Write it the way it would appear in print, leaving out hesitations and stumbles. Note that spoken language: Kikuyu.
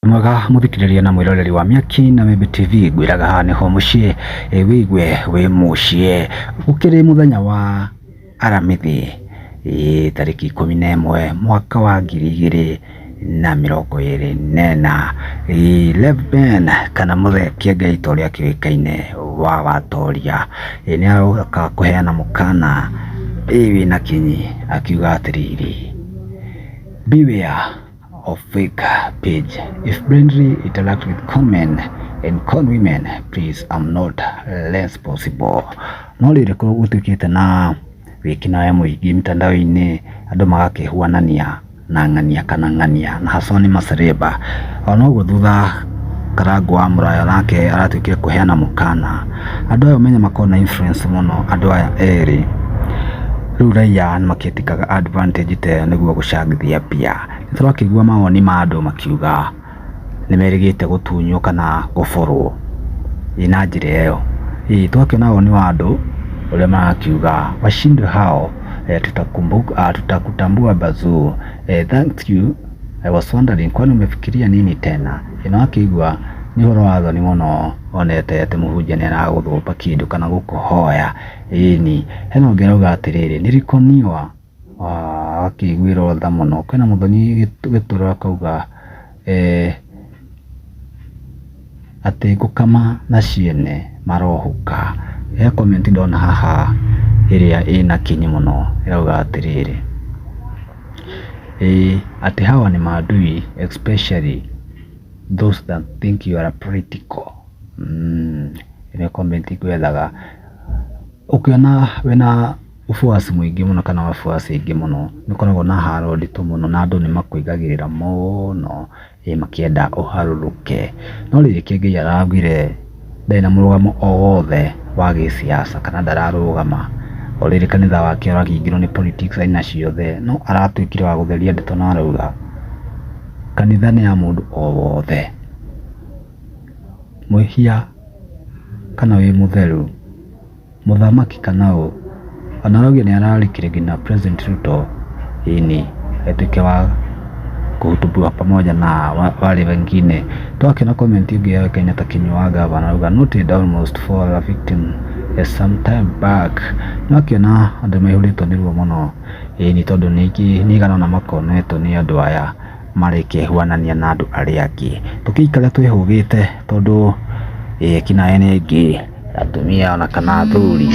Mwega mũthikĩrĩria na mwĩroreri wa Mĩaki na Wĩmbi TV, ngwĩraga haha nĩho mũciĩ, wĩigue wĩ mũciĩ. Gũkĩrĩ mũthenya wa Aramithi, tarĩki 11 mwaka wa 2024. Rev Ben kana Mũthee Kĩengei ta ũrĩa akĩũĩkaine wa Watoria, nĩ aroka kũheana mũkana wĩna kinyi akiuga atĩrĩrĩ, beware of fake page. If blindly interact with con men and con women, please, I'm not responsible. No rĩrĩ gũtuĩkĩte na wĩkinaĩ mũingĩ mitandao-inĩ, andũ magakĩhuanania na ng'ania kana ng'ania na haswa nĩ macereba. Ona ũguo thutha Karangũ wa Mũraya nake aratuĩkire kũheana mũkana. Andũ aya ũmenye makoragwo na influence mũno andũ aya erĩ. Rĩu raia nĩ makĩtĩkaga advantage ta ĩyo nĩguo gũcangithia mbia. Nĩ tũrakĩigua mawoni ma andũ makiuga nĩ merĩgĩte gũtunywo kana gũborwo ĩ na njĩra ĩyo. Ĩ twakĩona woni wa andũ ũrĩa marakiuga washindwe hao tutakumbuka, tutakutambua bazuu. Thank you, I was wondering kwani umefikiria nini tena? Ĩno akĩigua nĩ ũhoro wa thoni mũno onete atĩ mũhunjia nĩ aragũthũmba kĩndũ kana gũkũhoya. Ĩni hena ũngĩ arauga atĩrĩrĩ, nilikoniwa akĩiguĩrwo tha mũno. Kwĩna Mũthoni Gĩtũro akauga atĩ ngũkama na ciene marohuka. He comment ndona haha ĩrĩa ĩna kinyi mũno ĩrauga atĩrĩrĩ, ĩ atĩ hawa ni maadui especially those that think you are political. Ĩno comment ngwethaga. Ũkĩona wĩna ũbuaci mũingĩ mũno kana wabuaci aingĩ mũno, nĩ ũkoragwo na haro nditũ mũno na andũ nĩ makũigagĩrĩra mũno makĩenda ũharũrũke. No rĩrĩ Kĩengei araugire ndarĩ na mũrũgamo o wothe wa gĩsiasa kana ndararũgama. O rĩrĩ kanitha wake ũrakĩingĩrwo nĩ politics aina ciothe, no aratuĩkire wa gũtheria ndeto na arauga kanitha nĩ ya mũndũ o wothe, mwĩhia kana wĩ mũtheru, mũthamaki kana ũ. Ona araugire nĩ ararĩkire nginya President Ruto ĩni atuĩke wa kuhutubiwa pamoja na wale wengine. Twakĩona comment ĩngĩ yoĩkaine ta Kinyua wa Gavana arauga noted almost for a victim some time back. Nĩwakĩona andũ maihũrĩtwo nĩ ruo mũno ĩni tondũ nĩ aigana ũna makonetwo nĩ andũ aya marekĩhuanania na andũ arĩa angĩ. Tũgĩikare twĩhũgĩte tondũ ekinaĩ nĩ aingĩ atumia ona kana athuri.